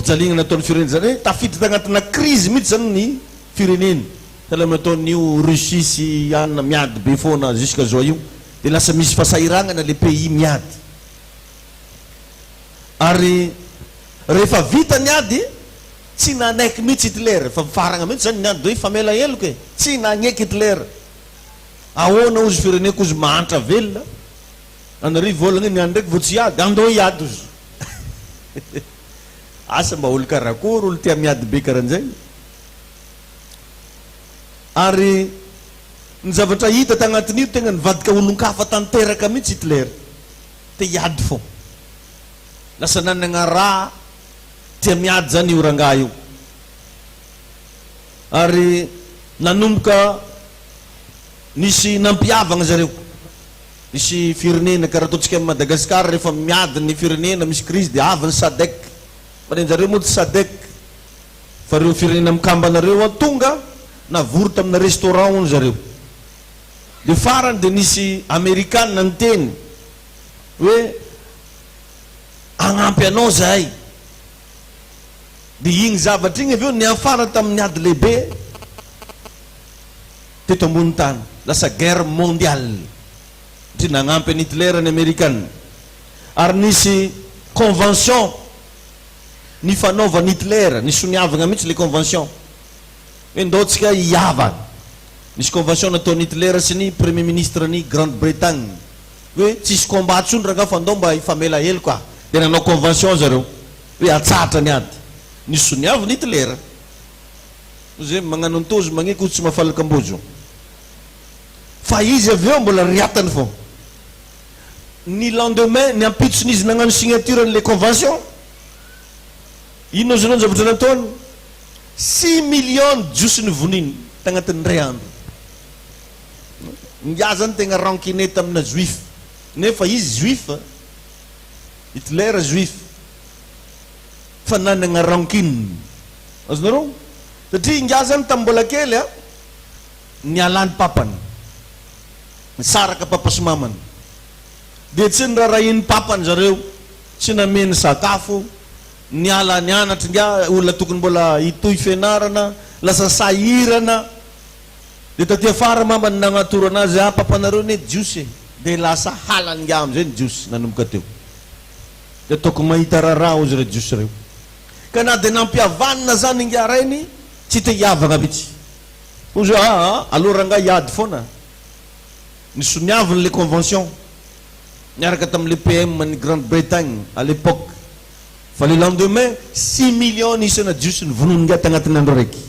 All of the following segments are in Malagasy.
fampijaliana nataon'ny firenena izany hoe tafiditra tagnatina crise mihitsy zany ny fireneny sahala amin'ny ataon'io Russie sy anona miady be foana jusqu'à zao io dia lasa misy fasahiragnana le pays miady ary rehefa vita ny ady tsy nanaiky mihitsy Hitler fa mifaragna mihitsy zany ny ady hoe hifamela heloka e tsy nagneky Hitler ahoana ozy fireneko ozy mahantra velona Anarivo volagna ny any ndraiky vao tsy hiady, andao hiady ozy. Asa mba olo karakory olo tia miady be karanjay. Ary ny zavatra hita tagnatin'io tegna nivadika olon-kafa tanteraka mihitsy Hitler. Te hiady fô. Lasa nanagna raha tia miady zany io rangahy io. Ary nanomboka nisy nampihavagna zareo. Misy firenena karaha ataontsika any Madagascar rehefa miady ny firenena misy crise dia avy ny sadec fa ny anjareo moa tsy sadec fa reo firenena mikambana reo an tonga navory tamina restaurant hono zareo dia farany dia nisy amerikana niteny hoe hagnampy anao zahay dia igny zavatra igny avy eo niafara tamin'ny ady lehibe teto ambony tany, lasa guerre mondiale satria nagnampy an'i Hitler ny amerikana ary nisy convention nifanaovan'i Hitler, nisoniavagna mihitsy le convention hoe ndao tsika hihavana, nisy convention nataon'i Hitler sy ny premier ministre ny Grande Bretagne hoe tsisy combat tsony rangah fa ndao mba hifamela heloka, de nanao convention zareo hoe atsahatra ny ady, nisoniavin'i Hitler. Ozy hoe magnano antozo magneky ozy tsy mahafaly kambozo. Fa izy avy eo mbola riatany fô. Ny lendemain, ny ampitson'izy nagnano signature an'le convention, inona ozy anao ny zavatra nataony? 6 millions ny jiosy nivoniny tagnatin'ny ndray andro. Ingahy zany tegna rancune tamina juif, nefa izy juif, Hitler juif. Fa nanagna rancune. Azonareo? Satria ingahy zany tamin'ny mbola kely a, nialany papany. Nisaraka papa sy mamany. Dia tsy nirarahian'ny papany zareo, tsy nameny sakafo, niala nianatra ingahy, olona tokony mbola hitohy fianarana, lasa sahirana. Dia taty afara mamany nagnatoro anazy, ah papanareo anie jiosy e. Dia lasa halany ingahy amizay ny jiosy nanomboka teo. Dia ataoko mahita raharaha hozy ireo jiosy ireo. Ka na dia nampihavanina zany ingahy rainy, tsy te hihavagna mihitsy. Hozy hoe aa, aleo rangahy hiady foana. Nisoniaviny le convention, niaraka tamin'le PM ny Grande Bretagne à l'époque. Fa le lendemain, 6 millions ny isana jiosy novonoin'ingahy tagnatin'ny andro araiky.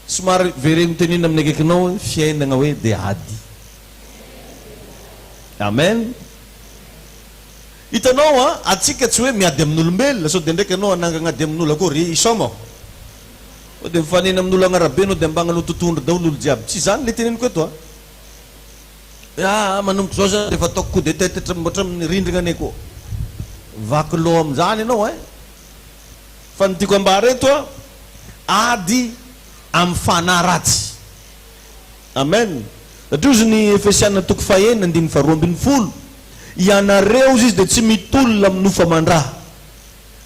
Somary vereno tenenina amin'ny akaikinao hoe fiainagna hoe dia ady. Amen. Hitanao an, atsika tsy hoe miady amin'olombelona, sao dia ndraiky ianao hanangana ady amin'olo akory, i Soma ô. Sao dia mifanena amin'olo agn'arabe anao dia ambagnanao totohondry daholo olo jiaby. Tsy izany le teneniko eto an. Hoe aa manomboka izao zany dia efa ataoko coup de tête hatramin'ny rindrina anie koa. Vaky loha amin'izany ianao ein. Fa ny tiako ambara eto an, ady amin'ny fanahy ratsy. Amen! Satria hozy ny Efesiana toko fahenina andininy faharoa ambin'ny folo, Ianareo, hozy izy, dia tsy mitolona amin'ny nofo aman-dra,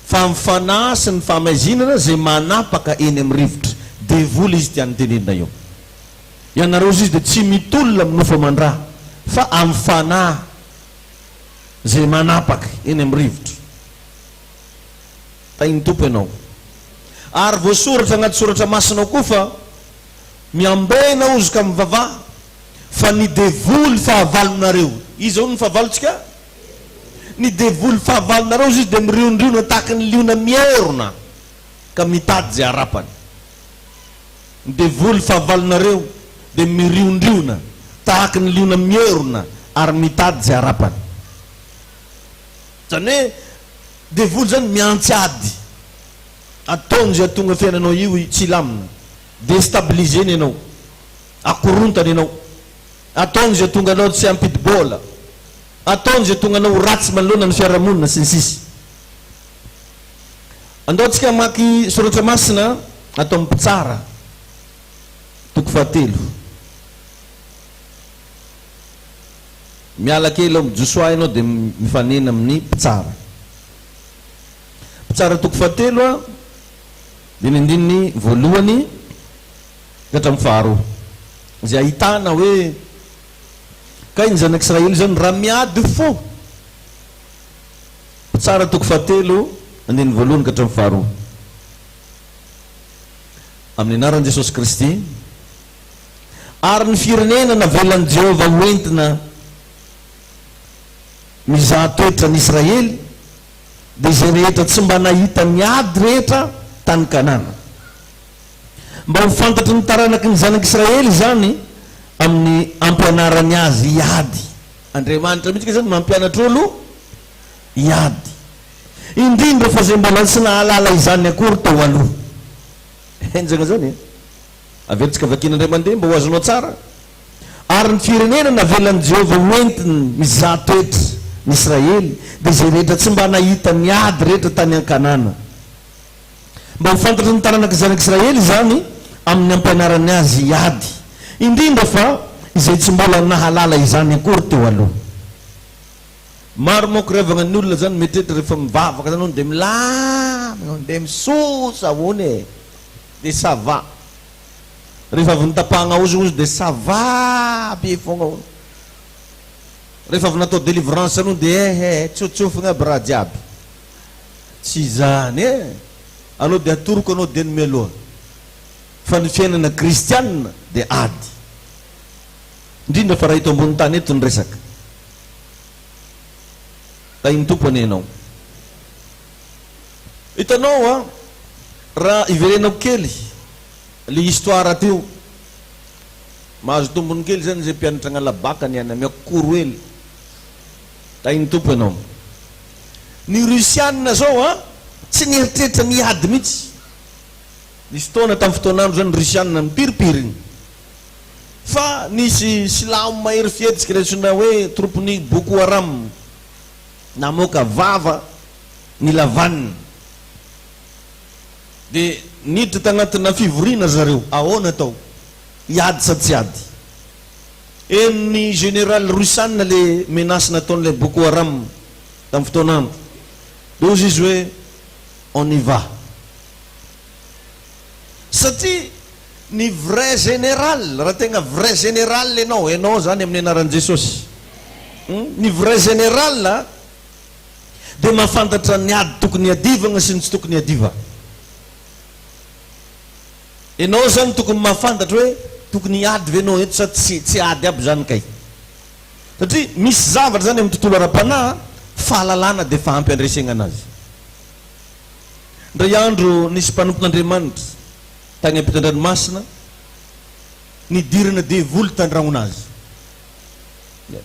fa amin'ny fanahy sy ny fahamaizinana izay manapaka eny amin'ny rivotra. Devoly izy tiany tenenina eo. Ianareo, hozy izy, dia tsy mitolona amin'ny nofo aman-dra, fa amin'ny fanahy izay manapaka eny amin'ny rivotra. Tahin'ny Tompo ianao. Ary voasoratra anaty soratra masina ao koa fa. Miambena ozy ka mivavaha fa ny devoly fahavalonareo. Iza hono ny fahavalontsika? Ny devoly fahavalonareo ozy izy dia miriondriona tahaka ny liona mierona ka mitady izay harapany. Ny devoly fahavalonareo dia miriondriona tahaka ny liona mierona ary mitady izay harapany. Izany hoe devoly izany miantsy ady. Ataony izay hahatonga fiainanao io tsy hilamina. Destabiliser-ny ianao. Akorontany ianao. Ataony izay hahatonga anao tsy hampidi-bola. Ataony izay hahatonga anao ho ratsy manoloana ny fiarahamonina, sy ny sisa. Andao tsika hamaky soratra masina ato amin'ny Mpitsara, toko fahatelo. Miala kely ao amin'i Josoa ianao dia mifanena amin'ny Mpitsara. Mpitsara toko fahatelo a, dia ny andininy voalohany ka hatramin'ny faharoa. Izay ahitana hoe kay ny zanak'Israely izany raha miady fo. Mpitsara toko fahatelo, andininy voalohany ka hatramin'ny faharoa. Amin'ny anaran'i Jesosy Kristy. Ary ny firenena navelan'i Jehovah hoentina mizaha toetra ny Israely, dia izay rehetra tsy mba nahita ny ady rehetra tany Kanana. Mba ho fantatry ny taranaky ny zanak'Israely izany amin'ny ampianarany azy hiady. Andriamanitra mihitsy kay izany mampianatra olo hiady. Indrindra fa izay mbola tsy nahalala izany akory teo aloha. Henjana izany e! Averintsika vakiana indray mandeha mba ho azonao tsara. Ary ny firenena navelan'i Jehovah ho entiny mizaha toetra ny Israely, dia izay rehetra tsy mba nahita ny ady rehetra tany an-Kanana. Mba ho fantatry ny taranak'ny zanak'Israely izany amin'ny ampianarany azy hiady, indrindra fa izay tsy mbola nahalala izany akory teo aloha. Maro manko ry havagna ny olona zany mieritreritra rehefa mivavaka zany hono dia milamina hono dia misosa hono e! Dia ça va. Rehefa avy notapahagna ozogno izy dia ça va be fogna hono. Rehefa avy natao délivrance hono dia eh eh tsotsofigna aby raha jiaby. Tsy izany eh! Aleo dia atoroko anao dieny mialoha fa ny fiainana kristianina dia ady. Indrindra fa raha eto ambony tany eto ny resaka. Tahin'ny Tompo anie ianao. Hitanao an, raha iverenako kely le histoire teo, mahazo tombony kely zany zay mpianatra agnala bac niany, amiako cours hely. Tahin'ny Tompo ianao. Ny Russiana zao an, tsy nieritreritra ny hiady mihitsy. Nisy fotoana tamin'ny fotoan'andro zany Russiana nipiripiriny. Fa nisy silamo mahery fihetsika ilay antsoina hoe troupes-n'i Boko Haram namoaka vava ny lavaniny. Dia niditra tagnatina fivoriana zareo, ahoana atao? Hiady sa tsy hiady? Henon'ny général Russiana le menace nataon'ilay Boko Haram tamin'ny fotoan'andro. Dia hozy izy hoe on y va. Satria ny vrai général, raha tegna vrai général ianao, ianao zany amin'ny anaran'i Jesosy, ny vrai général dia mahafantatra ny ady tokony hiadivagna sy ny tsy tokony hiadiva. Ianao zany tokony mahafantatra hoe tokony hiady ve ianao eto sa tsy tsy ady aby zany kay. Satria misy zavatra zany amin'ny tontolo ara-panahy, fahalalana dia efa ampy handresegna anazy. Indray andro nisy mpanompon'Andriamanitra tany ampitan-dranomasina nidirana devoly tandrahona azy.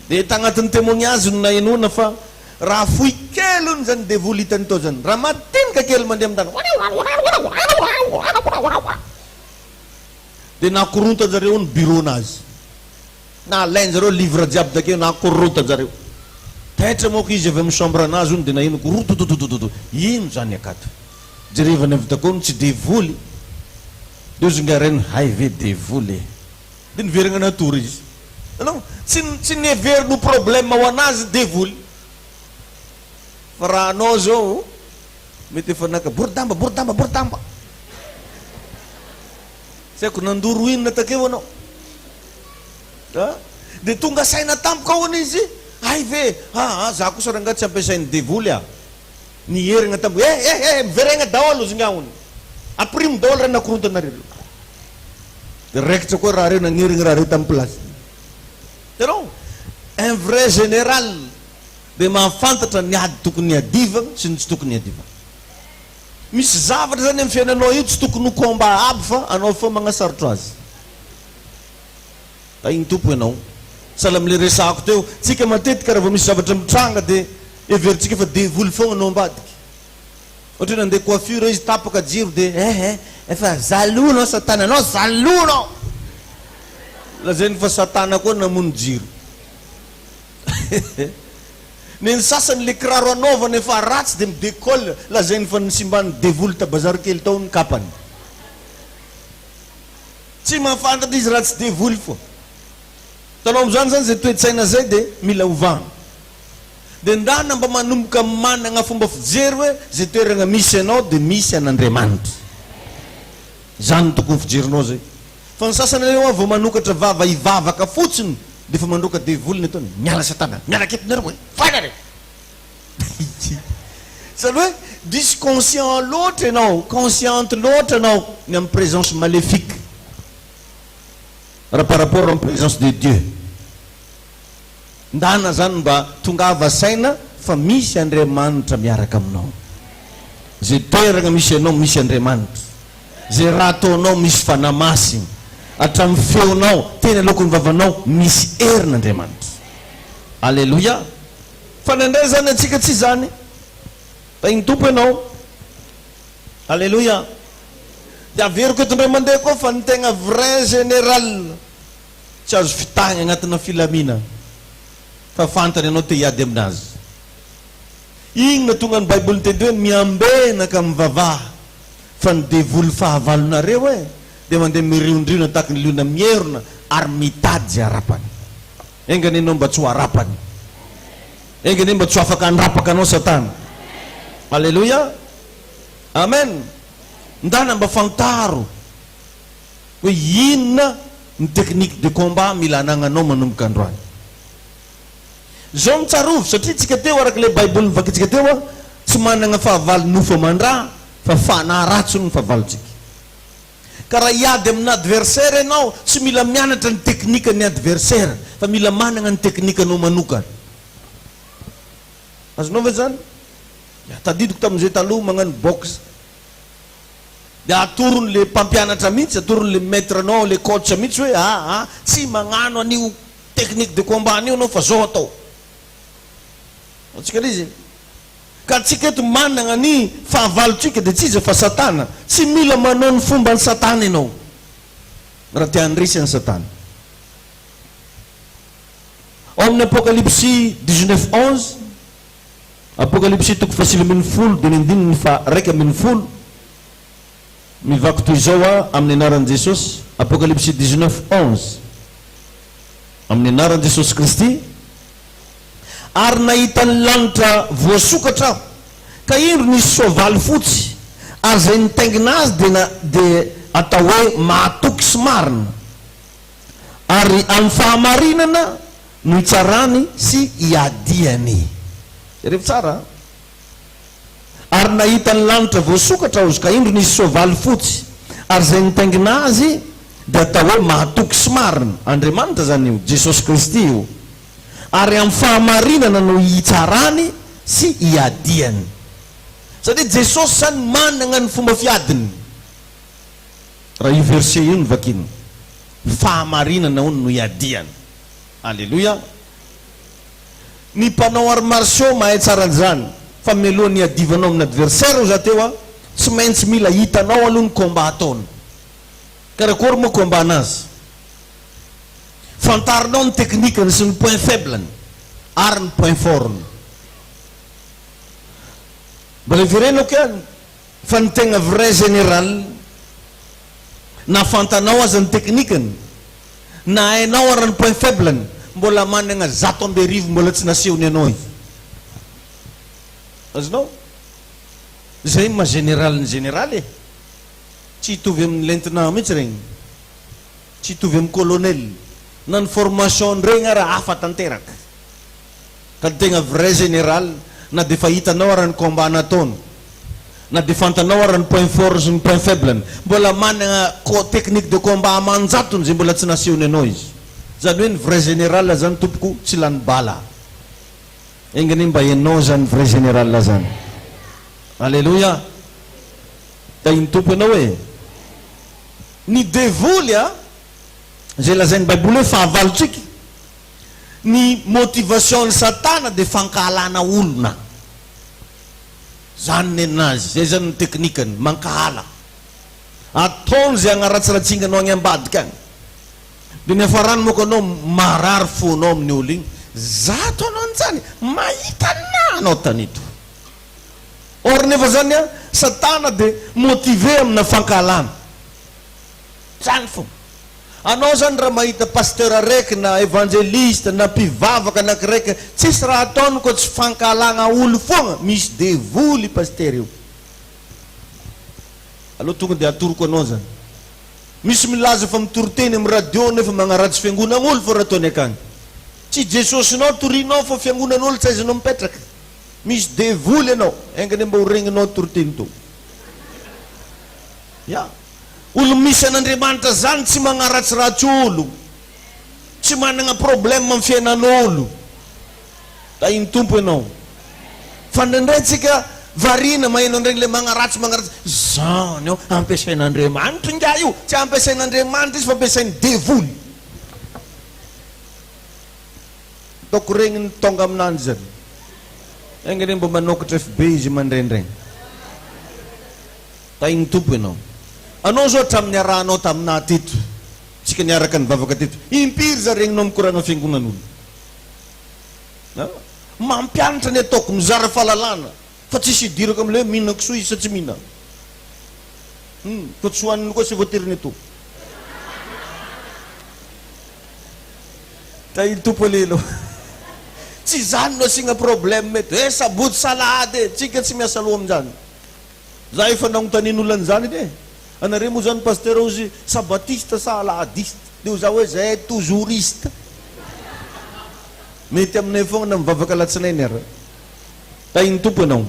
Dia tagnatin'ny témoignage no nahenoana fa raha fohy kely hono izany devoly hitany tao izany, raha madinika kely mandeha amin-tany dia nakorontan-jareo hono bureau-nazy. Nalain-jareo livre jiaby takeo nakorontan-jareo. Taitra manko izy avy amin'ny chambre-nazy hono dia naheno korotototototo, ino izany akato? Jerevany avy takao hono tsy devoly. Dia hozy ingahy rainy, hay ve devoly e! Dia niverina natory izy. Hitanao? Tsy tsy neveriny ho problème ho an'azy ny devoly. Fa raha anao zao, mety efa naka boridamba, boridamba, boridamba. Tsy haiko nandoro inona takeo anao. A! Dia tonga saina tampoka hono izy, hay ve, aa za kosa rangahy tsy ampiasain'ny devoly ah. Niherigna tampoka, eh eh eh, miveregna daholo hozy ingahy hono. Ampirimo daholo raha nakorontanareo reo. Dia raikitra koa raha reo nagnerigna raha reo tamin'ny place. Hitanao? Un vrai général dia mahafantatra ny ady tokony hiadivagna sy ny tsy tokony hiadivagna. Misy zavatra zany amin'ny fiainanao io tsy tokony ho combat aby fa anao foa magnasarotra azy. Tahin'ny Tompo ianao. Sahala amin'ilay resahako teo, tsika matetika raha vao misy zavatra mitranga dia heverintsika fa devoly foagna no ambadika. Ohatra hoe nandeha coiffure izy tapaka jiro dia eh eh efa jaloux anao satana anao jaloux anao. Lazainy fa satana koa namono jiro. Ny sasany le kiraro anaovana efa ratsy dia mi-decolle, lazainy fa nosimban'ny devoly ta bazary kely tao ny kapany. Tsy mahafantatra izy raha tsy devoly foa. Hitanao amin'izany zany izay toe-tsaina izay dia mila ovana. Dia ndana mba manomboka managna fomba fijery hoe zay toeragna misy anao dia misy an'Andriamanitra. Zany no tokony fijerinao zay. Fa ny sasany aleo hoa vao manokatra vava hivavaka fotsiny dia efa mandroaka devoly ny ataony, miala satana, miala aketo nareo e, voay nareo. Zany hoe diso conscient loatra ianao, consciente loatra ianao ny amin'ny présence maléfique raha par rapport amin'ny présence de Dieu. Ndana zany mba tongava saina fa misy Andriamanitra miaraka aminao. Ze toeragna misy anao misy Andriamanitra. Ze raha ataonao misy Fanahy Masina. Hatramin'ny feonao, teny aloaky ny vavanao misy herin'Andriamanitra. Aleloia. Fa ndraindray zany antsika tsy izany. Tahin'ny Tompo ianao. Aleloia. Dia averiko eto indray mandeha koa fa ny tegna vrai général. Tsy azo fitahigna agnatina filamina fa fantany anao te hiady aminazy. Igny natonga ny baiboly niteny hoe miambena ka mivavaha fa ny devoly fahavalonareo e dia mandeha miriondriona tahaky ny liona mierona ary mitady ze harapany. Enga anie enao mba tsy ho harapany. Enga anie mba tsy ho afaka handrapaka anao satana. Aleloia. Amen. Ndana mba fantaro. Hoe inona ny technique de combat mila anagnanao manomboka androany. Zao no tsarovy, satria tsika teo araka ilay baiboly novakintsika teo an, tsy managna fahavalo nofo aman-dra fa fanahy ratsy hono ny fahavalontsika. Ka raha hiady amina adversaire ianao, tsy mila mianatra ny technique ny adversaire fa mila managna ny technique anao manokana. Azonao ve zany? Ya, tadidiko tamin'izay taloha magnano boxe. Dia atorony le mpampianatra mihitsy, atorony le maître nao, le coach mihitsy hoe aa tsy magnano an'io technique de combat an'io anao fa zao atao. Antsika le izy e. Ka antsika eto managna ny fahavalontsika dia tsy iza fa satana. Tsy mila manao ny fomban'i satana ianao raha te handresy an'i satana. Ao amin'ny Apokalypsy 19 11. Apokalypsy toko fahasivy ambin'ny folo dia ny andininy faha-11, mivaky toy izao aho amin'ny anaran'i Jesosy, Apokalypsy 19 11, amin'ny anaran'i Jesosy Kristy, Ary nahita ny lanitra voasokatra aho, ka indro nisy soavaly fotsy, ary izay nitaingina azy dia na dia atao hoe mahatoky sy marina, ary amin'ny fahamarinana no itsarany sy iadiany. Jereo tsara an! Ary nahita ny lanitra voasokatra aho, ka indro nisy soavaly fotsy, ary izay nitaingina azy dia atao hoe mahatoky sy marina, Andriamanitra izany io, Jesosy Kristy io, ary amin'ny fahamarinana no itsarany sy iadiany. Satria Jesosy izany manana ny fomba fiadiny. Raha io verset io no vakiana, fahamarinana hono no iadiany. Aleloia! Ny mpanao arts martiaux mahay tsara an'izany, fa mialoha ny hiadivanao amin'ny adversaire hoy za teo a, tsy maintsy mila hitanao aloha ny combat ataony. Karakory moa combat anazy? Fantarinao ny technique-ny sy ny point faible-ny ary ny point fort-ny. Mbola hiverenako ihany fa ny tegna vrai général na fantanao aza ny technique-ny, Na hainao ara ny point faible-ny, mbola managna 1100 mbola tsy nasehony anao izy. Azonao? Zay maha général ny général e. Tsy hitovy amin'ny lentinà mihitsy regny. Tsy hitovy amin'ny colonel. Na ny formation-ndregny ara hafa tanteraka. Ka ny tegna vrai général, na dia efa hitanao ara ny combat nataony, na dia fantanao ara ny point fort sy ny point faible-ny, mbola managna technique de combat aman-jatony izay mbola tsy nasehony anao izy. Zany hoe ny vrai général zany tompoko tsy lany bala. Enga anie mba enao zany vrai général zany. Aleloia! Tahin'ny Tompo ianao e! Ny devoly a, izay lazain'ny baiboly hoe fahavalontsika, Ny motivation ny satana dia fankahalana olona. Zany nenazy, zay zany ny teknikany, mankahala. Ataony zay agnaratsiratsinganao agny ambadika agny. Dia niafarany moko anao marary fonao amin'ny olo igny, zato anao anjany, mahita anah anao tanito. Or nefa zany an, satana dia motivé amina fankahalana. Zany fô. Anao zany raha mahita pasteur araiky na evangeliste na mpivavaka anakiraiky tsisy raha ataony koa tsy fankahalagna olo foagna, misy devoly pasteur io. Aleo tonga dia atoroko anao zany. Misy milaza fa mitory teny amin'ny radio nefa magnaratsy fiangonagn'olo fô raha ataony akagny. Tsy Jesosinao torinao fa fiangonan'olo tsy aizanao mipetraka. Misy devoly ianao, enga anie mba ho regninao toriteny to. Ya. Olo misy an'Andriamanitra zany tsy magnaratsiratsy olo. Tsy managna problème am fiainan'olo. Tahin'ny Tompo ianao. Fa indraindray tsika variana maheno an'iregny le magnaratsy magnaratsy. Zany ao ampiasain'Andriamanitra ingahy io. Tsy ampiasain'Andriamanitra izy fa ampiasain'ny devoly. Ataoko regny ny tonga aminanjy zany. Enga anie mba manokatra FB izy mandraindraigny. Tahin'ny Tompo ianao. Anao zao hatramin'ny niarahanao taminah teto, tsika niaraka nivavaka teto, impiry za regninao mikoragna fiangonan'olo? A? Mampianatra ny ataoko, mizara fahalalana, fa tsisy idirako amle hoe mihina kisoa izy sa tsy mihina. Hum, fa tsy hohaniny koa tsy voatery ny atao. Tahin'ny Tompo alelo. Tsy izany no asiana problème eto. Eh sabotsy sa alahady e, tsika tsy miasa loha amin'izany. Za efa nagnontanian'olona an'izany anie e. Anareo moa zany pasteur ozy sabatiste sa alahadiste? De ho za hoe zahay toujouriste. Mety aminay foagna na mivavaka alatsinainy ara. Tahin'ny Tompo ianao.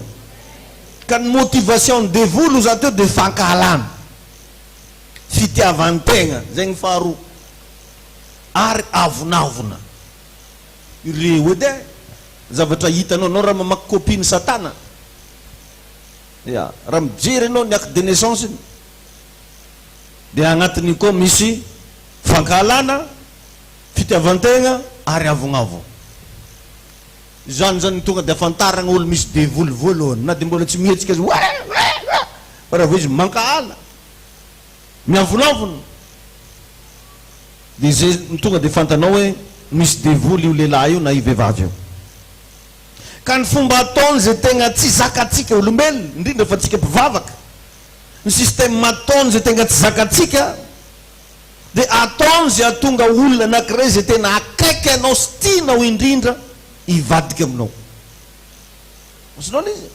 Ka ny motivation ny devoly ho za teo de fankahalana. Fitiavan-tegna, zay ny faharoa. Ary avonavona. Ireo edy e, zavatra hitanao, anao raha mamaky copie ny satana, ya, raha mijery ianao ny acte de naissance-ny, dia agnatin'io koa misy fankahalana, fitiavan-tegna ary avognavo. Izany zany tonga dia afantaragna olo misy devoly voalohany, na dia mbola tsy mihetsika aza, oe oe oe, fa raha vao izy mankahala, Miavonavona dia izay no tonga dia fantanao hoe misy devoly io lehilahy io na io vehivavy io. Ka ny fomba ataony izay tegna tsy zakantsika olombelona, indrindra fa tsika mpivavaka, ny système ataony izay tegna tsy zakantsika dia ataony izay hahatonga olona anakiray izay tena akaiky anao sy tianao indrindra hivadika aminao. Azonao ilay izy?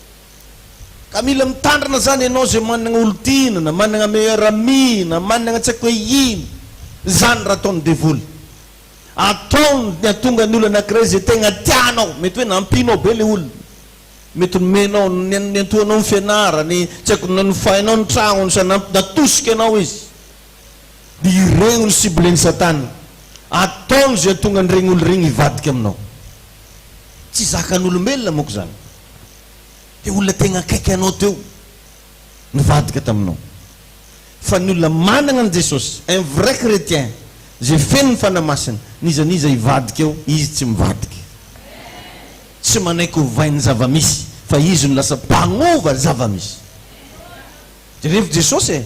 Ka mila mitandrina zany ianao zay managna olon-tiana na managna meilleur ami na managna tsy haiko hoe ino. Zany raha ataon'ny devoly. Ataony ny hahatonga ny olona anakiray zay tegna tianao, mety hoe nampianao be le olona, mety nomenao, niantohanao ny fianarany, tsy haiko nanofainao ny tragnony sa natosika anao izy. Dia iregny no cible-n'i satana. Ataony zay hahatonga an'iregny olo regny hivadika aminao. Tsy zakan'olombelona manko zany. Dia olona tegna akaiky anao teo nivadika taminao. Fa ny olona managna an'i Jesosy, un vrai chrétien, izay feno ny Fanahy Masina, n'iza n'iza hivadika eo, izy tsy mivadika. Tsy manaiky hovain'ny zava-misy, fa izy no lasa mpagnova zava-misy. Jerevo Jesosy e!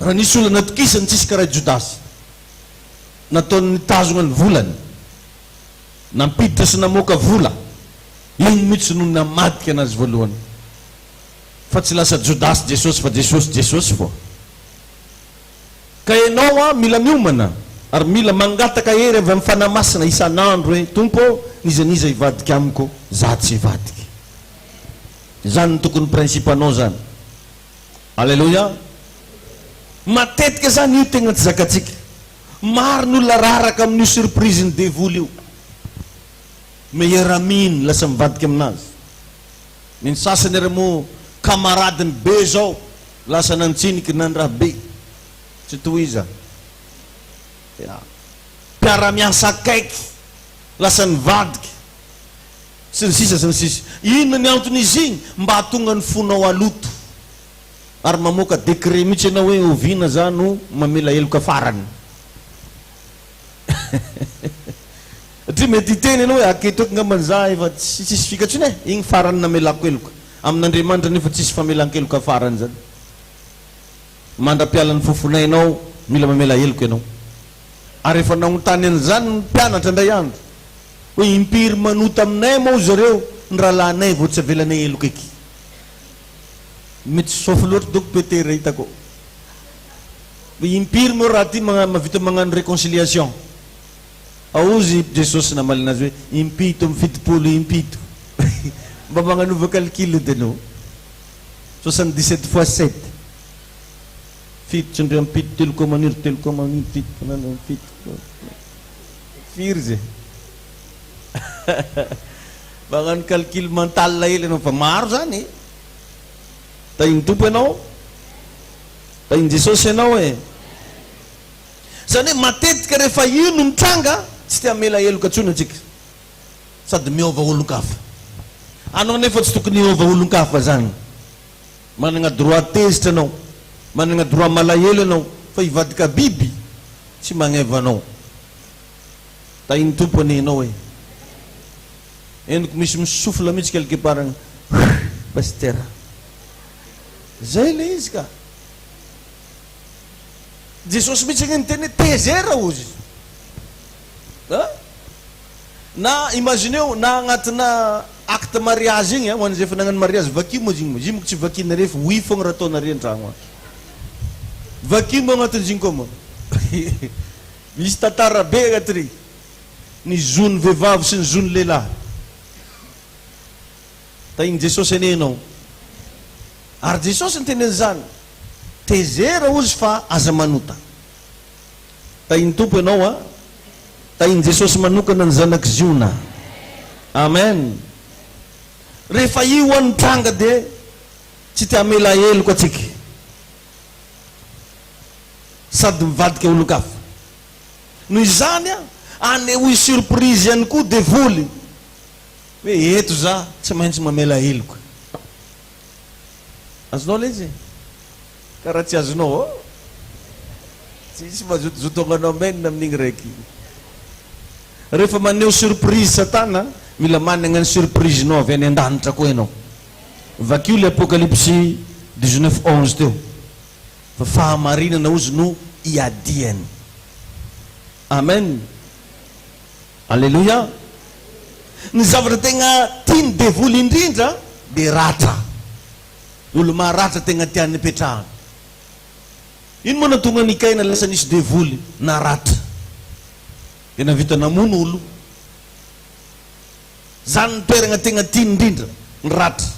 Raha nisy olona natokisany tsisy karaha i Jodasy. Nataony nitazogna ny volany. Nampiditra sy namoaka vola. Iny mihitsy no namadika anazy voalohany. Fa tsy lasa Jodasy Jesosy fa Jesosy Jesosy fô. Ka enao an mila miomana ary mila mangataka hery avy amin'ny Fanahy Masina isan'andro hoe Tompo ô n'iza n'iza hivadika amiko za tsy hivadika. Izany no tokony principe anao zany. Aleloia. Matetika zany io tegna tsy zakantsika. Maro ny olona raraka amin'io surprise ny devoly io. Meilleur ami-ny lasa mivadika aminazy. Ny ny sasany ary moa camarade-ny be zao lasa nantsiniky nandraha be. Tsy tohiza. Ya. Mpiara-miasa akaiky lasa nivadika. Sy ny sisa sy ny sisa. Inona ny anton'izy igny? Mba hahatonga ny fonao haloto. Ary mamoaka décret mihitsy ianao hoe oviana za no mamela heloka farany. Satria mety hiteny ianao hoe aketo eto ngambany za efa tsy tsisy fika intsony e, igny farany namelako heloka. Amin'Andriamanitra anefa tsisy famelan-keloka farany zany. Mandra-pialan'ny fofonainao mila mamela heloka ianao. Ary efa nagnontany an'izany ny mpianatra indray andro, hoe impiry manota aminay moa zareo ny rahalahinay vao tsy avelanay heloka eky. Mety sôfy loatra doko Petera hitako. Impiry moa raha ty mahavita magnano réconciliation? Hozy Jesosy namaly anazy hoe, Impito amin'ny 70 impito. Mba magnanova calcul edy anao. 77 fois sept. Fito tsindrio amin'ny pito, telo koa maniry, telo koa maniry, fito fito. Firy zay? Magnano calcul mental hely ianao fa maro zany e. Tahin'ny Tompo ianao. Tahin'i Jesosy ianao e. Zany hoe matetika rehefa io no mitranga tsy te hamela heloka intsony antsika. Sady miova olon-kafa. Anao nefa tsy tokony hiova olon-kafa zany. Managna droit tezitra anao. Managna droit malahelo ianao fa hivadika biby tsy magneva anao. Tahin'ny Tompo anie ianao e. Henoko misy mi-souffle mihitsy quelque part agny. Pasitera. Zay le izy ka. Jesosy mihitsy ange niteny hoe tezera hozy. A? Na imagineo na agnatina acte mariage igny, ho an'izay efa nagnano mariage, vakio moa izy igny, izy io manko tsy vakinareo fa oui fogna raha ataonareo an-tragno agny. Vakio moa agnatin'izy igny koa moa. Misy tantara be agnatin'igny. Ny zon'ny vehivavy sy ny zon'ny lehilahy. Tahin'i Jesosy anie ianao. Ary Jesosy niteny an'izany. Tezera hozy fa aza manota. Tahin'ny Tompo ianao a. Tahin'i Jesosy manokana ny zanak'i Ziona. Amen. Rehefa io ho'a ny tranga dia tsy te hamela heloka antsika. Sady mivadika olon-kafa. Noho izany a, anehoy surprise ihany koa devoly hoe eto za tsy maintsy mamela heloka. Azonao ilay izy e? Ka raha tsy azonao oh! Tsisy mazotozoto hagnano amen amin'igny raiky igny. Rehefa maneho surprise satana, mila managna ny surprise-nao avy any an-danitra koa ianao. Vakio ilay Apokalypsy 19 11 teo. Fa fahamarinana ozy no iadiany. Amen. Aleloia. Ny zavatra tegna tian'ny devoly indrindra dia ratra. Olo maratra tegna tiany ipetrahana. Ino moa nahatonga an'i Kaina lasa nisy devoly naratra? Dia nahavita namono olo. Zany ny toeragna tegna tiany indrindra, ny ratra.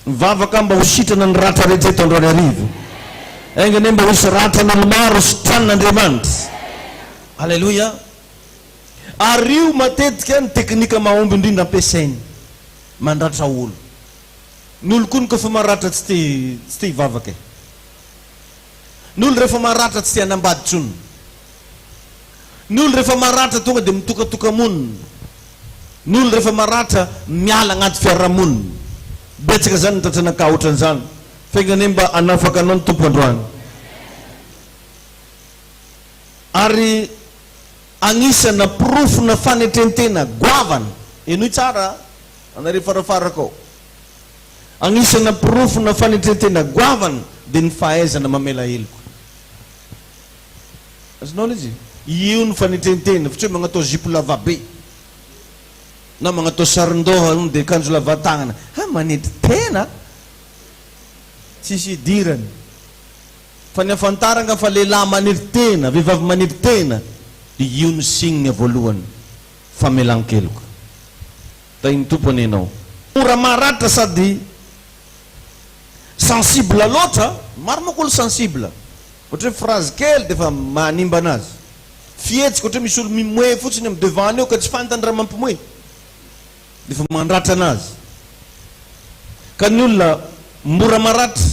Mivavaka mba ho sitrana ny ratra rehetra eto androany hariva. Enga anie mba ho hisy ratran'olo maro sitranin'Andriamanitra. Aleloia. Ary io matetika ny teknika mahomby indrindra ampiasainy mandratra olo. Ny olo koa kofa maratra tsy te tsy te hivavaka e. Ny olo rehefa maratra tsy te hanambady tsony. Ny olo rehefa maratra tonga dia mitokatoka-monina. Ny olo rehefa maratra miala agnaty fiarahamonina. Betsaka zany ny tratranakahy otran'izany. Fa enga anie mba hanafaka anao ny Tompo androany. Ary agnisana porofona fanetrentena goavana, henoy tsara anareo farafarako ao, agnisana porofona fanetrentena goavana dia ny fahaizana mamela heloka. Azonao ilay izy? Io ny fanetrentena, fa tsy hoe magnatao zipo lavabe, na magnatao saron-doha hono dia akanjo lava tagnana. Ha, manetry tena? Tsisy idirany. Fa ny afantaragna fa lehilahy manetry tena, vehivavy manetry tena, dia io no signe voalohany, famelan-keloka. Tahin'ny Tompo anie ianao. Mora maratra sady sensible loatra, maro manko olo sensible, ohatra hoe phrase kely dia efa manimba anazy, fihetsika ohatra hoe misy olo mimoe fotsiny am devant-ny eo ka tsy fantany raha mampimoe dia efa mandratra anazy, ka ny olona mora maratra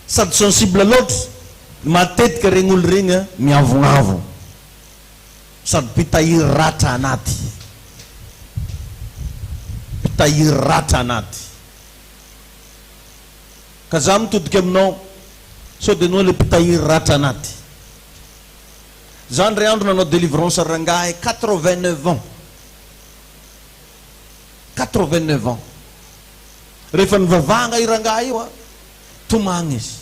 sady sensible loatra matetika regny olo regny miavognavogno sady mpitahiry ratra anaty, mpitahiry ratra anaty. Ka za mitodika aminao sao dia enao le mpitahiry ratra anaty. Za ndray andro nanao délivrance rangahy 89 ans. 89 ans. Rehefa nivavahagna io rangahy io a, tomagny izy.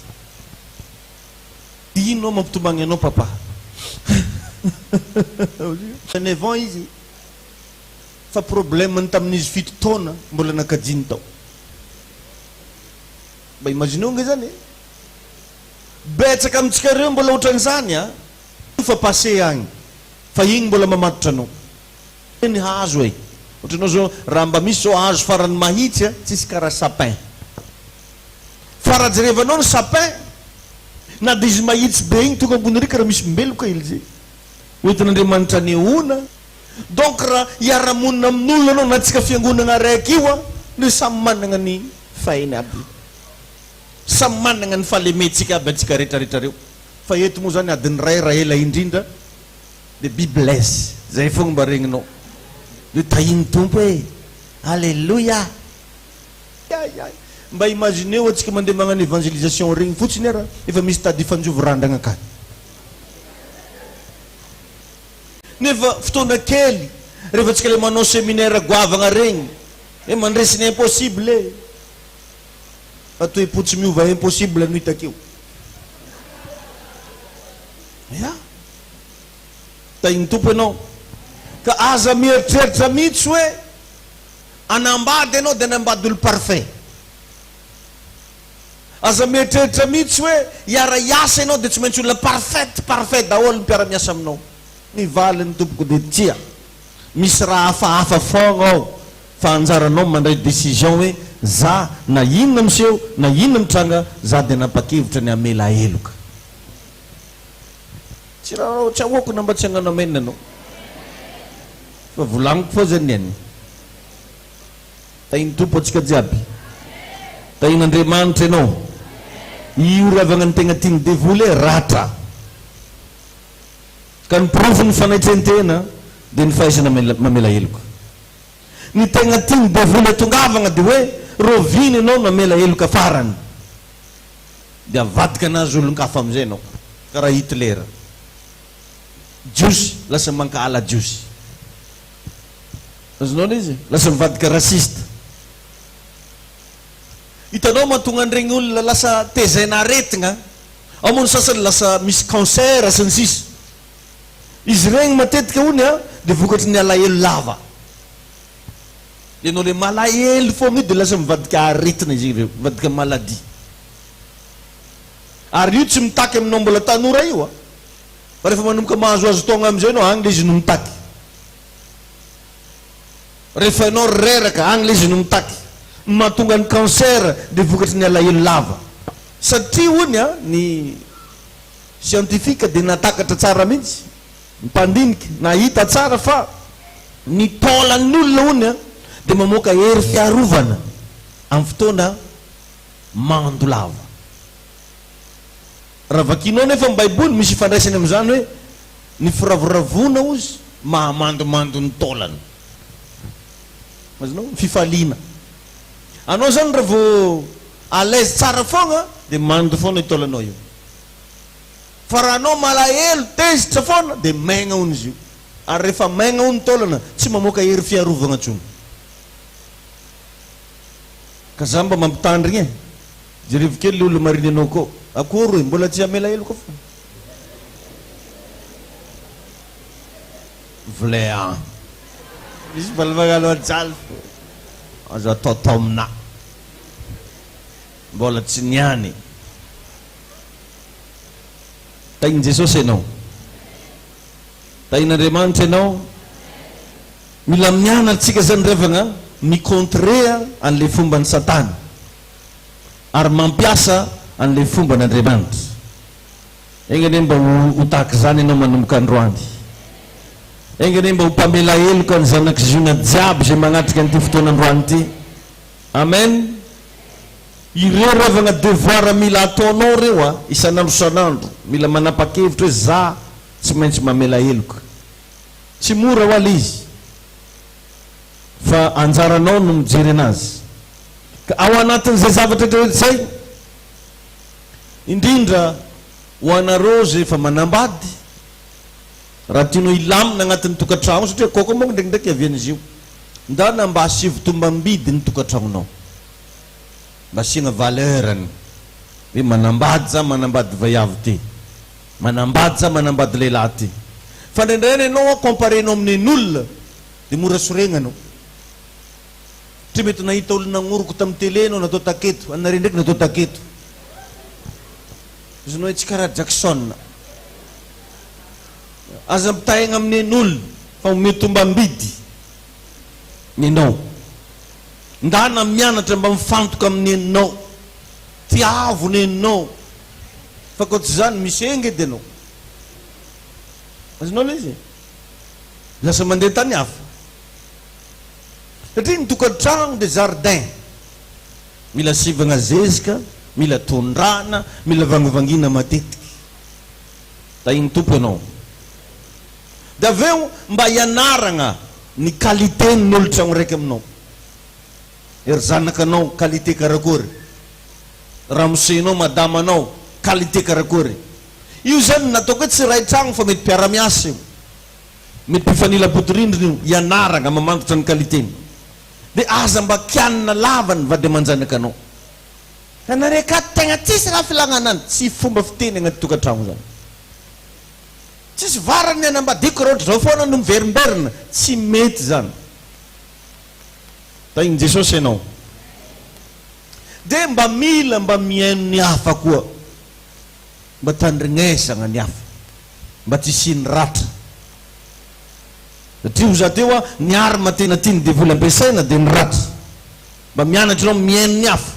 Ino mampitomagny anao papa? 89 ans izy fa problème-ny tamin'izy 7 taona mbola nakajiny tao. Mba imagineo ange zany e! Betsaka amintsika reo mbola otran'izany a! Io fa passé agny fa igny mbola mamatotra anao. Ny hazo e! Otranao zao raha mba misy zao hazo farany mahitsy a, tsisy karaha sapin. Fa raha jerevanao ny sapin, na dia izy mahitsy be igny tonga ambony ery karaha misy meloka ilzy. Hoentin'Andriamanitra anehoana. Donc raha hiara-monina amin'olona anao na tsika fiangonagna araiky io a, le samy managna ny fahainy aby. Samy managna ny fahalementsika aby antsika retraretra reo. Fa eto moa zany adiny ray raha ela indrindra de be bless zay fogna mba regninao. De tahin'ny Tompo e! Aleloia! Ay ay! Mba imagineo antsika mandeha magnano evangelisation regny fotsiny ara efa misy tady hifanjovy randragna akany. Nefa fotoana kely rehefa tsika le manao seminaire goavagna regny hoe mandresy ny impossible e! Fa toe-po tsy miova impossible no hitako eo. Ya. Tahin'ny Tompo ianao. Ka aza mieritreritra mihitsy hoe hanambady ianao dia hanambady olo parfait. Aza mieritreritra mihitsy hoe hiara-hiasa ianao dia tsy maintsy olona parfaite, parfait daholo ny mpiara-miasa aminao. Ny valiny tompoko dia tsia. Misy raha hafahafa foagna ao fa anjaranao mandray décision hoe za na inona miseho na inona mitranga za dia nanapa-kevitra ny hamela heloka. Tsy raha tsy ahoako na mba tsy hagnano amen anao fa volagniko foa zany niany. Tahin'ny Tompo antsika jiaby. Tahin'Andriamanitra ianao. Io ry havagna ny tegna tian'ny devoly e, ratra. Ka ny porofon'ny fanetren-tena dia ny fahaizana mamela heloka. Ny tegna tian'ny devoly atongavagna dia hoe rahoviana ianao namela heloka farany. Dia avadika anazy olon-kafa amin'izay ianao. Karaha Hitler. Jiosy lasa mankahala jiosy. Azonao ilay izy? Lasa mivadika raciste. Hitanao mahatonga an'iregny olona lasa tezaina aretigna, ao moa ny sasany lasa misy cancer sy ny sisa. Izy iregny matetika hono a dia vokatry ny alahelo lava. Ianao le malahelo foagna io dia lasa mivadika aretina izy igny avy eo, mivadika maladie. Ary io tsy mitaky aminao mbola tanora io a. Fa rehefa manomboka mahazoazo taogna amizay ianao, agny le izy no mitaky. Rehefa ianao reraka, agny le izy no mitaky. Ny mahatonga ny cancer dia vokatry ny alahelo lava. Satria hono a, ny scientifique dia nahatakatra tsara mihitsy, ny mpandinika nahita tsara fa ny taolan'ny olona hono a dia mamoaka hery fiarovana amin'ny fotoana mando lava. Raha vakianao nefa ny baiboly misy ifandraisany amin'izany hoe ny firavoravoana hozy mahamandomando ny taolana. Azonao? Ny fifaliana. Anao zany raha vao à l'aise tsara foagna dia mando foana io taolanao io. Fa raha anao malahelo, tezitra foana dia maigna hono izy io. Ary rehefa maigna hono ny taolana tsy mamoaka hery fiarovagna intsony. Ka za mba mampitandrigna e. Jerevo kely le olona mariny anao ko. Akory e, mbola tsy hamela heloka fa. Vle an. Misy mbola magnano anjaly fo. Aza ataotaomina. Mbola tsy niany. Tahin'i Jesosy ianao. Tahin'Andriamanitra ianao. Mila mianatra tsika zany revagna mi-contrer an'le fomban'i satana. Ary mampiasa an'ilay fomban'Andriamanitra. Enga anie mba ho ho tahaka izany ianao manomboka androany. Enga anie mba ho mpamela heloka ny zanak'i Ziona jiaby izay manatrika an'ity fotoana androany ity. Amen. Ireo ravana devoir mila ataonao ireo a, isan'andro isan'andro, mila manapa-kevitra hoe za tsy maintsy mamela heloka. Tsy mora hoa le izy. Fa anjaranao no mijery anazy. Ka ao anatin'izay zavatra rehetra izay, indrindra ho anareo izay efa manambady, raha tianao hilamina agnatin'ny tokantragno, satria kôkô manko ndraikindraiky iavian'izy io, ndana mba asivo tombam-bidy ny tokantragnonao, mba asiagna valeur-ny, hoe manambady za manambady vaiavy ty, manambady za manambady lehilahy ty, fa ndraindray any ianao comparer-nao amin'en'olona dia mora soregna anao. Satria mety nahita olona nagnoroka tamin'ny télé enao natao taketo, anare ndraiky natao taketo. Izy hoe tsy karaha Jackson. Aza ampitahaigna amin'ny nen'olo fa omeo tombam-bidy nenao. Ndana mianatra mba mifantoka amin'ny neninao. Tiavo neninao. Fa koa tsy izany misy enga edy ianao. Azonao ilay izy e? Lasa mandeha tany hafa. Satria ny tokantrano dia jardin. Mila sivagna zezika, mila tondrahana, mila vangivangiana matetiky. Tahin'ny Tompo ianao. Dia avy eo mba hianaragna ny qualité ny olo tragno raiky aminao. Ery zanakanao qualité karakory? Ramosenao, madamanao qualité karakory? Io zany nataoko hoe tsy iray tragno fa mety mpiara-miasa io. Mety mpifanila bodirindrina io, ianaragna mamantatra ny qualité-ny. Dia aza mba kianina lava ny vady aman-janakanao. Ka nareo akato tegna tsisy raha filagna anany, tsy fomba fiteny agnaty tokantragno zany. Tsisy varany ny anambadiako raha ohatry zao foana no miverimberina, tsy mety zany. Tahin'i Jesosy ianao. Dia mba mila mba mihaino ny hafa koa. Mba tandrignesagna ny hafa. Mba tsy hisian'ny ratra. Satria ho za teo aho, ny arme tena tian'ny devoly ampiasaina dia ny ratra. Mba mianatra ianao mihaino ny hafa.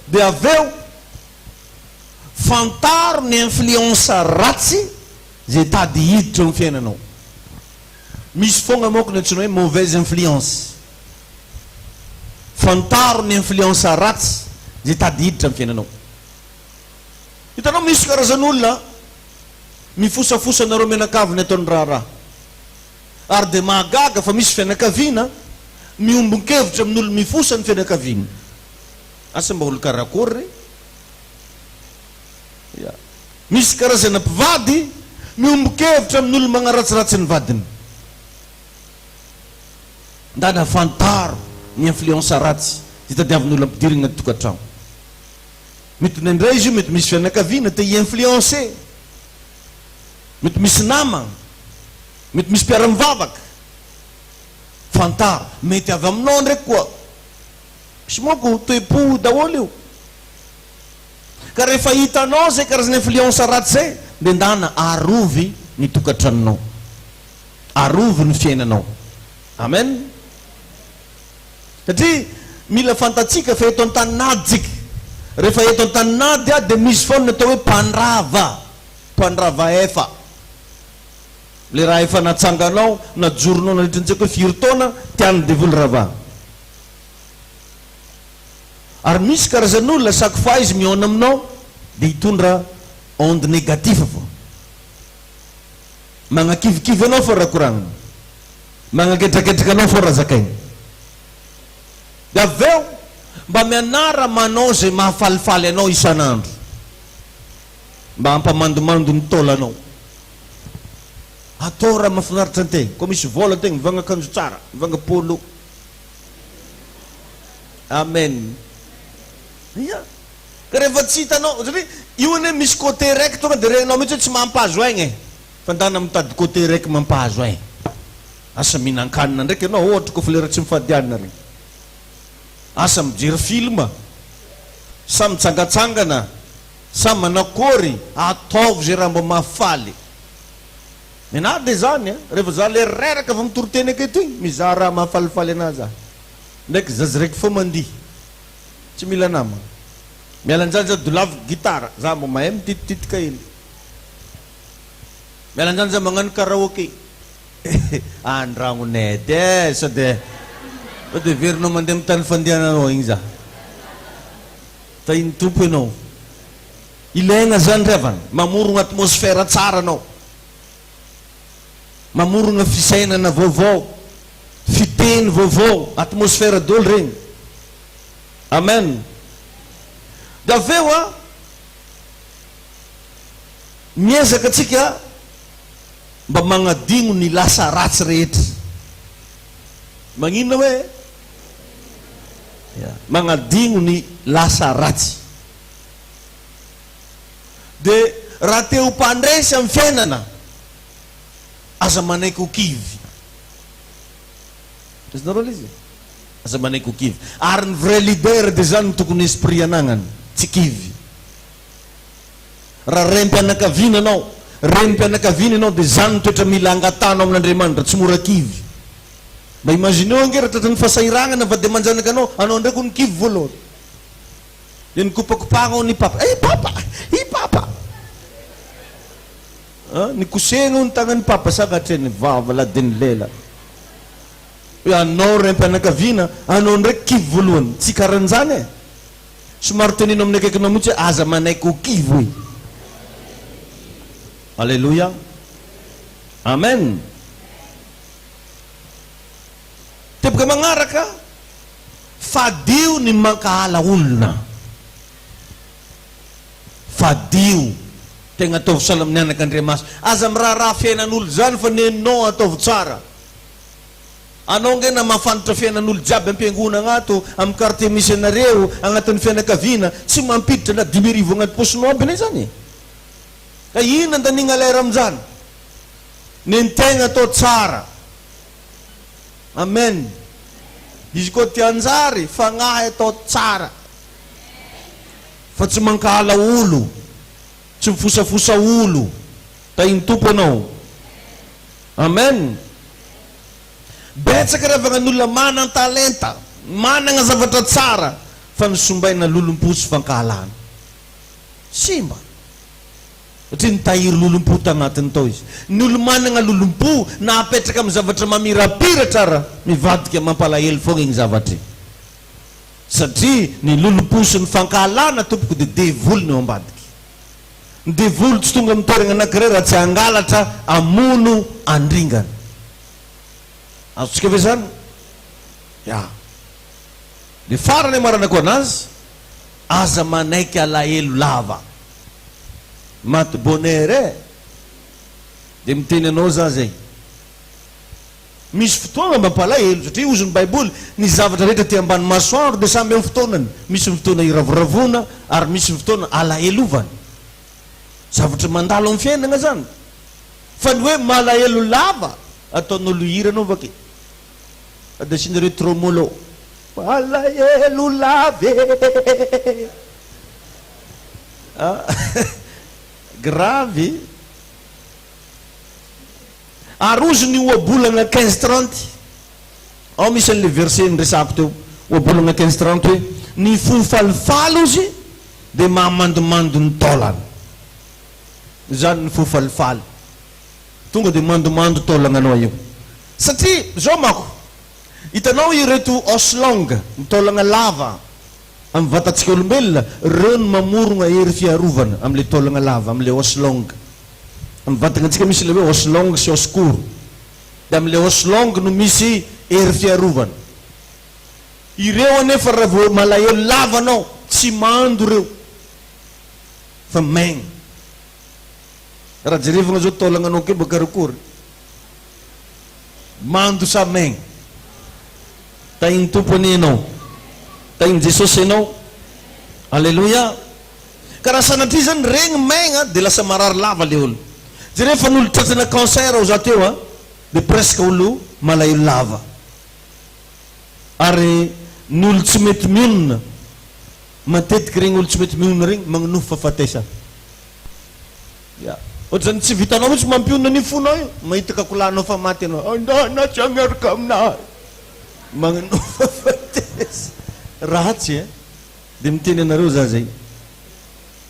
Dia avy eo, fantaro ny influence ratsy izay tady hiditra eo amin'ny fiainanao. Misy foagna manko ny antsoina hoe mauvaise influence. Fantaro ny influence ratsy izay tady hiditra amin'ny fiainanao. Hitanao misy karazan'olona mifosafosa anareo mianakavy ny ataony raharaha. Ary dia mahagaga fa misy fianakaviana miombon-kevitra amin'olo mifosa ny fianakaviany. Asa mba olo karakory re? Ya. Misy karazana mpivady miombon-kevitra amin'olo magnaratsiratsy ny vadiny. Ndana fantaro ny influence ratsy izay tadiavin'olo ampidirigna anaty tokantragno. Mety indraindray izy io mety misy fianakaviana te hi-influencer. Mety misy namagna. Mety misy mpiara-mivavaka. Fantaro. Mety avy aminao ndraiky koa. Misy manko toe-po daholo io. Ka rehefa hitanao zay karazana influence ratsy zay de ndana arovy ny tokantranonao. Arovy ny fiainanao. Amen. Satria mila fantatsika fa eto an-tanin'ady tsika. Rehefa eto an-tanin'ady ady dia misy foana ny atao hoe mpandrava. Mpandrava efa. Le raha efa natsanganao, najoronao nandritra ny tsy haiko hoe firy taona, tian'ny devoly ravana. Ary misy karazan'olona chaque fois izy mihaona aminao dia hitondra onde négatif fô. Magnakivikivy anao fô raha koragnina. Magnaketraketraka anao fô raha zakaina. Dia avy eo mba mianara manao izay mahafalifaly anao isan'andro. Mba hampamandomando ny taolanao. Atao raha mahafinaritra antegna. Koa misy vôla antegna, mivanga akanjo tsara, mivanga polo. Amen. Ia. Ka rehefa tsy hitanao, satria io anie misy côté raiky tonga dia regninao mihitsy hoe tsy mampahazo aigna e. Fa ndana mitady côté raiky mampahazo aigna. Asa mihinan-kanina ndraiky ianao ohatra koa fa lera tsy mifady hanina regny. Asa mijery film, sa mitsangatsangana, sa manakôry, ataovy izay raha mba mahafaly. Nenaha dia zany a, rehefa za le reraka vao mitory teny aketo igny, mizaha raha mahafalifaly anahy za. Ndraiky zaza raiky fô mandihy, tsy mila namagna. Miala anjany za dolaviko gitara, za mba mahay mititititika hely. Miala anjany za magnano karaoke. Andragnonay edy e, sao dia sao dia heverinao mandeha amin'ny tany fandehananao igny za. Tahin'ny Tompo ianao. Ilaigna zany ry havana, mamorogna atmosphère tsara anao. Mamorogna fisainana vaovao, fiteny vaovao, atmosphère daholo regny. Amen. Dia avy eo an, miezaka antsika mba magnadigno ny lasa ratsy rehetra. Magnino hoe? Ya, magnadigno ny lasa ratsy. Dia raha te ho mpandresy amin'ny fiainana, aza manaiky ho kivy. Azonareo ilay izy? Aza manaiky ho kivy. Ary ny vrai leader dia zany no tokony esprit anagnany, tsy kivy. Raha raim-pianakaviana anao, renim-pianakaviana ianao dia zany no toetra mila angatahanao amin'Andriamanitra, tsy mora kivy. Mba imagineo ange raha tratran'ny fahasahiranana vady aman-janaka anao, anao ndray koa no kivy voalohany. Dia nikopakopahana ao ny papa, eh papa! I papa! Ah, nikosehina ao ny tagnan'ny papa sagnatria ny vava la dia ny lela. Hoe anao raim-pianakaviana, anao ndraiky kivy voalohany. Tsy karan'izany e! Somary teneno amin'ny akaikinao mihitsy hoe aza manaiky ho kivy hoe. Aleloia. Amen. Teboka magnaraka, fadio ny mankahala olona. Fadio. Tegna ataovy sahala amin'ny anak'Andriamasy. Aza miraharaha fiainan'olo zany fa nenao ataovy tsara. Anao ange na mahafantra fiainan'olo jiaby ampiangonagna ato, am quartier misy anareo, agnatin'ny fianakaviana, tsy mampiditra na 5000 agnaty paosinao aby anie zany e! Ka inona andaniagna lera amin'izany? Nentegna atao tsara. Amen. Izy koa te hanjary, fagnahy atao tsara. Fa tsy mankahala olo, tsy mifosafosa olo. Tahin'ny Tompo ianao. Amen. Betsaka ravagna ny olona manan-talenta, managna zavatra tsara fa nosombaina lolompo sy fankahalana. Simba. Satria nitahiry lolompo tagnatiny tao izy. Ny olo managna lolompo na apetraka amin'ny zavatra mamirapiratra ara mivadika mampalahelo fogna igny zavatra igny. Satria ny lolompo sy ny fankahalana tompoko dia devoly ny ao ambadiky. Ny devoly tsy tonga amin'ny toeragna anankiray raha tsy hangalatra, hamono, handringana. Azontsika ve zany? Ya. Ny farany amaranako anazy, aza manaiky alahelo lava. Maty bonheur e! Dia miteny anao za zay. Misy fotoagna mampalahelo satria hozy ny baiboly, ny zavatra rehetra aty ambany masoandro dia samby amin'ny fotoanany, misy ny fotoana iravoravoana ary misy ny fotoana alahelovana. Zavatra mandalo amin'ny fiainagna zany. Fa ny hoe malahelo lava, ataon'olo hira anao va ke? Sady asianareo tromolo. Malahelo lava e! Ah, grave. Aroso ny ohabolana quinze trente. Ao misy an'ilay verset niresahako teo. Ohabolana quinze trente hoe, Ny fo falifaly ozy dia mahamandomando ny taolana. Izany ny fo falifaly. Tonga dia mandomando taolagnanao io. Satria izao manko, hitanao ireto os long, ny taolagna lava amin'ny vatantsika olombelona, ireo no mamorogna hery fiarovana amin'ilay taolagna lava, amin'ilay os long. Amin'ny vatagnantsika misy ilay hoe os long sy os court. Dia amin'ilay os long no misy hery fiarovana. Ireo anefa raha vao malahelo lava anao, tsy mando ireo fa maigna. Raha jerevagna zao taolagnanao keo mba karakory? Mando sa maigna? Tahin'ny Tompo anie ianao. Tahin'i Jesosy ianao. Aleloia. Ka raha sanatria zany regny maigna de lasa marary lava le olo. Jereo fa ny olo tratrana cancer ao za teo a, de presque olo malahelo lava. Ary ny olo tsy mety mionona, matetiky regny olo tsy mety mionona regny magnonofy fahafatesana. Ya. Ohatrany tsy vitanao mihitsy mampionona ny fonao io, mahita kakolanao fa maty ianao, andana tsy miaraka aminahy. Magnonofy fahafatesana. Ratsy e. Dia miteny anareo za zay.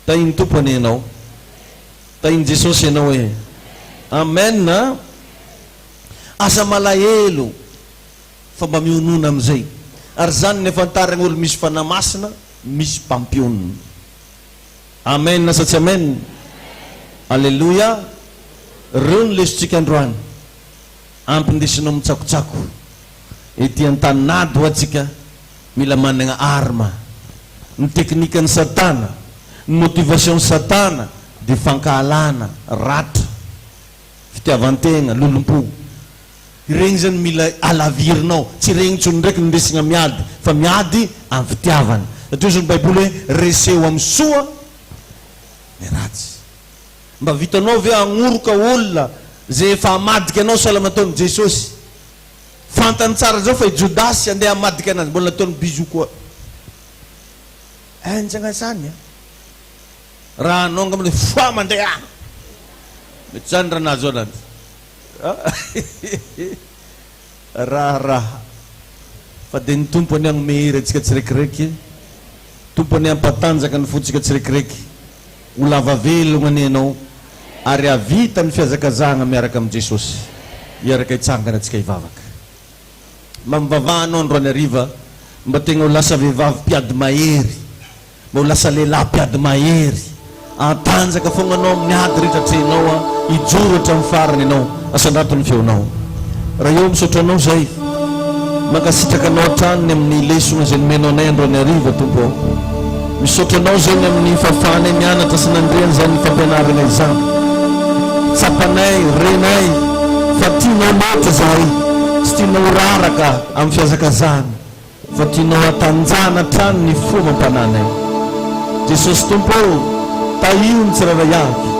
Tahin'ny Tompo anie ianao. Tahin'i Jesosy ianao e. Amen a. Aza malahelo fa mba mionona amin'izay. Ary izany ny afantaragna olo misy Fanahy Masina, misy mpampionona. Amen sa tsy amen? Aleloia. Reo ny lesontsika androany. Ampindesinao mitsakotsako ety an-tanin'ady hoa tsika. Mila managna arme. Ny teknikan'i satana, ny motivation satana dia fankahalana, ratra, fitiavan-tegna, lolompo. Iregny zany mila alavirinao, tsy regny intsony ndraiky no indesigna miady fa miady amin'ny fitiavana. Satria hozy ny baiboly hoe reseo amin'ny soa ny ratsy. Mba vitanao ve hagnoroka olona zay efa hamadika anao sahala nataon'i Jesosy? Fantany tsara zao fa i Jodasy andeha hamadika anazy, mbola nataony bisou koa. Henjagna zany a! Raha anao angamba le foa mandeha! Mety zany raha nahazo ananjy. Raharaha. Fa dia ny Tompo anie hanome hery antsika tsiraikiraiky, Tompo anie hampatanjaka ny fontsika tsiraikiraiky. Ho lava velogna anie ianao ary hahavita ny fihazakazahagna miaraka amin'i Jesosy. Hiaraka hitsangana antsika hivavaka. Mba mivavaha anao androany hariva mba tegna ho lasa vehivavy mpiady mahery, mba ho lasa lehilahy mpiady mahery. Hatanjaka fogna anao amin'ny ady rehetra atrehinao, hijoro hatramin'ny farany ianao. Asandrato ny feonao. Ray ô, misaotra Anao izay. Mankasitraka Anao hatrany ny amin'ny lesona izay nomenao anay androany hariva, Tompo ô. Misaotra Anao izay ny amin'ny fahafahanay mianatra sy nandre an'izany fampianarana izany. Tsapanay, renay, fa tianao loatra izahay, tsy tianao ho raraka amin'ny fihazakazahana. Fa tianao hatanjahana hatrany ny fo amam-panahinay. Jesosy Tompo ô, tahio ny tsirairay avy.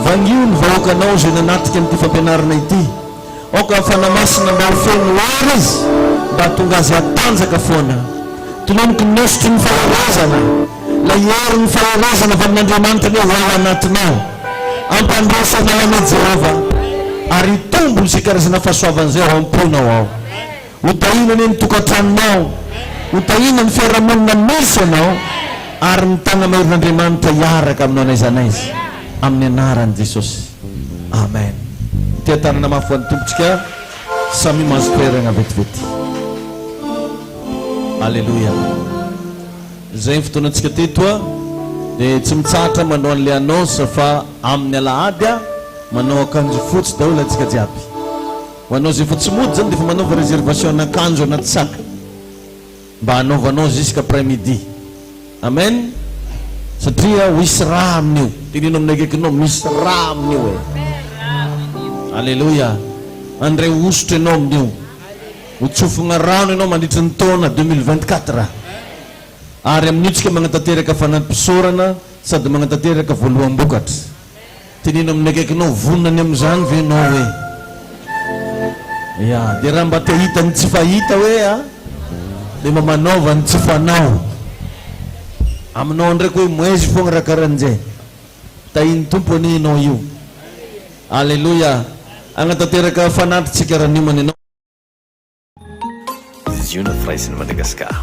Vangio ny vahoakanao izay nanatrika an'ity fampianarana ity. Aoka ny Fanahy Masina mba ho feno hery izy mba hahatonga azy hatanjaka foana. Tononiko ny hosotry ny faherezana. Ilay herin'ny faherezana avy amin'Andriamanitra anie ho ao anatinao. Ampandresy anao anie Jehovah ary hitombo izay karazana fahasoavana izay ao am-ponao ao. Ho tahiana anie ny tokantranonao, ho tahiana ny fiarahamonina misy anao, ary ny tagna-maherin'Andriamanitra hiaraka aminao n'aiza n'aiza, amin'ny anaran'i Jesosy. Amen. Tia-tanana mafy ho an'ny Tompontsika, samia mahazo toeragna vetivety. Aleloia. Izay ny fotoanantsika teto a, dia tsy mitsahatra manao an'ilay annonce fa amin'ny alahady a, manao akanjo fotsy daholo antsika jiaby. Ho anao izay efa tsy mody zany dia efa manaova réservation an'akanjo anaty sac mba hanaovanao jusqu'après midi. Amen! Satria ho hisy raha amin'io. Teneno amin'ny akaikinao, misy raha amin'io e. Aleloia! Handray hosotra ianao amin'io. Ho tsofina rano ianao mandritry ny taona 2024. Ary amin'io tsika magnatanteraka fanampisaorana sady magnatanteraka voaloham-bokatra. Teneno amin'ny akaikinao, vonona ny amin'izany ve ianao hoe? Ya, dia raha mba te hahita ny tsy fahita hoe a, dia mba manaova ny tsy fanao. Aminao ndraiky hoe moezy foagna raha karahan'izay. Tahin'ny Tompo anie ianao io. Aleloia. Hagnatanteraka fanatitsika raha niomana ianao. Ziona Firaisan'i Madagasikara.